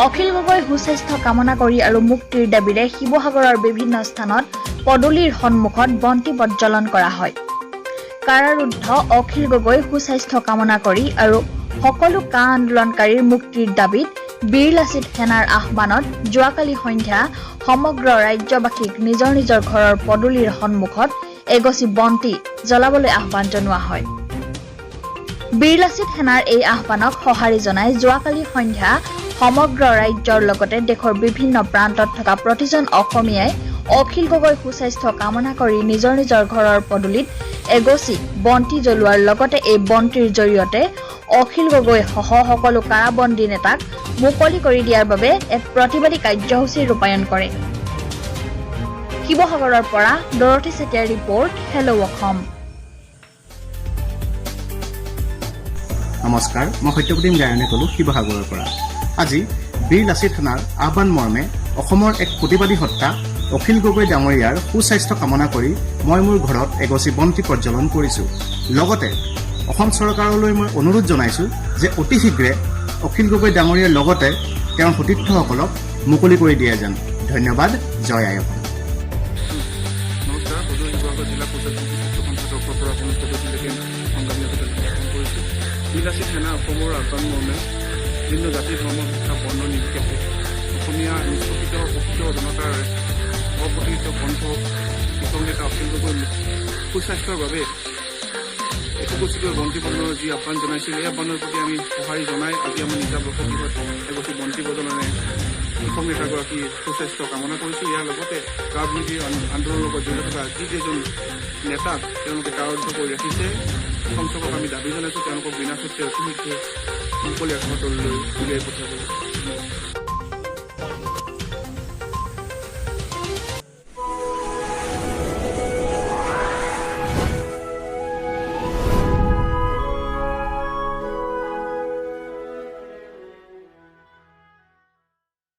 অখিল গগৈ সুস্বাস্থ্য কামনা কৰি আৰু মুক্তিৰ দাবীৰে শিৱসাগৰৰ বিভিন্ন স্থানত পদূলিৰ সন্মুখত বন্তি প্ৰজ্বলন কৰা হয়। কাৰাৰুদ্ধ অখিল গগৈ সুস্বাস্থ্য কামনা কৰি আৰু সকলো কা আন্দোলনকাৰীৰ মুক্তিৰ দাবীত বীৰ লাচিত সেনাৰ আহ্বানত যোৱাকালি সন্ধ্যা সমগ্ৰ ৰাজ্যবাসীক নিজৰ নিজৰ ঘৰৰ পদূলিৰ সন্মুখত এগছি বন্তি জ্বলাবলৈ আহ্বান জনোৱা হয়। বীৰ লাচিত সেনাৰ এই আহ্বানক সঁহাৰি জনাই যোৱাকালি সন্ধ্যা সমগ্ৰ ৰাজ্যৰ লগতে দেশৰ বিভিন্ন প্ৰান্তত থকা প্ৰতিজন অসমীয়াই অখিল গগৈ সুস্বাস্থ্য কামনা কৰি নিজৰ নিজৰ ঘৰৰ পদূলিত এগছি বন্তি জ্বলোৱাৰ লগতে এই বন্তিৰ জৰিয়তে অখিল গগৈ সহ সকলো কাৰাবন্দী নেতাক মুকলি কৰি দিয়াৰ বাবে এক প্ৰতিবাদী কাৰ্যসূচী ৰূপায়ণ কৰে। শিৱসাগৰৰ পৰা দৰথী চেতিয়াৰ ৰিপৰ্ট, হেল্ল' অসম। নমস্কাৰ, মই সত্যপ্ৰতিম গায়নে ক'লোঁ শিৱসাগৰৰ পৰা। আজি বীৰ লাচিত সেনাৰ আহ্বান মৰ্মে অসমৰ এক প্ৰতিবাদী সত্তা অখিল গগৈ ডাঙৰীয়াৰ সুস্বাস্থ্য কামনা কৰি মই মোৰ ঘৰত এগছি বন্তি প্ৰজ্বলন কৰিছোঁ। লগতে অসম চৰকাৰলৈ মই অনুৰোধ জনাইছোঁ যে অতি শীঘ্ৰে অখিল গগৈ ডাঙৰীয়াৰ লগতে তেওঁৰ সতীৰ্থসকলক মুকলি কৰি দিয়ে যেন। ধন্যবাদ। জয় আই অসম। নমস্কাৰ। সদৌ শিৱসাগৰ জিলা পৰিষদ ছাত্ৰ সন্থাৰ তৰফৰ পৰা আপোনালোক সদস্যলৈকে সংগ্ৰামী অভিযান জ্ঞাপন কৰিছোঁ। বীৰ লাচিত সেনা অসমৰ আহ্বান মৰ্মে বিভিন্ন জাতি, ধৰ্ম, ভাষা, বৰ্ণ নিৰ্বিশেষে অসমীয়া নিষ্পেষিত, শোষিত জনতাৰ অপ্ৰতিহত কণ্ঠ কৃষক নেতা অখিল গগৈ সুস্বাস্থ্যৰ বাবে একগছিকৈ বন্তি প্ৰজ্বলনৰ যি আহ্বান জনাইছিল, এই আহ্বানৰ প্ৰতি আমি সঁহাৰি জনাই আজি আমাৰ নিজা বসতিগৃহত এগছি বন্তি প্ৰজ্বলনে কৃষক নেতাগৰাকীৰ সুস্বাস্থ্য কামনা কৰিছোঁ। ইয়াৰ লগতে কা বিৰোধী আন্দোলনৰ লগত জড়িত থকা যিকেইজন নেতাক তেওঁলোকে কাৰাৰুদ্ধ কৰি ৰাখিছে, অসম চৰকাৰক আমি দাবী জনাইছোঁ, তেওঁলোকক বিনা চৰ্তে অতি শীঘ্ৰে মুকলি আকাশৰ তললৈ উলিয়াই পঠিয়াবলৈ।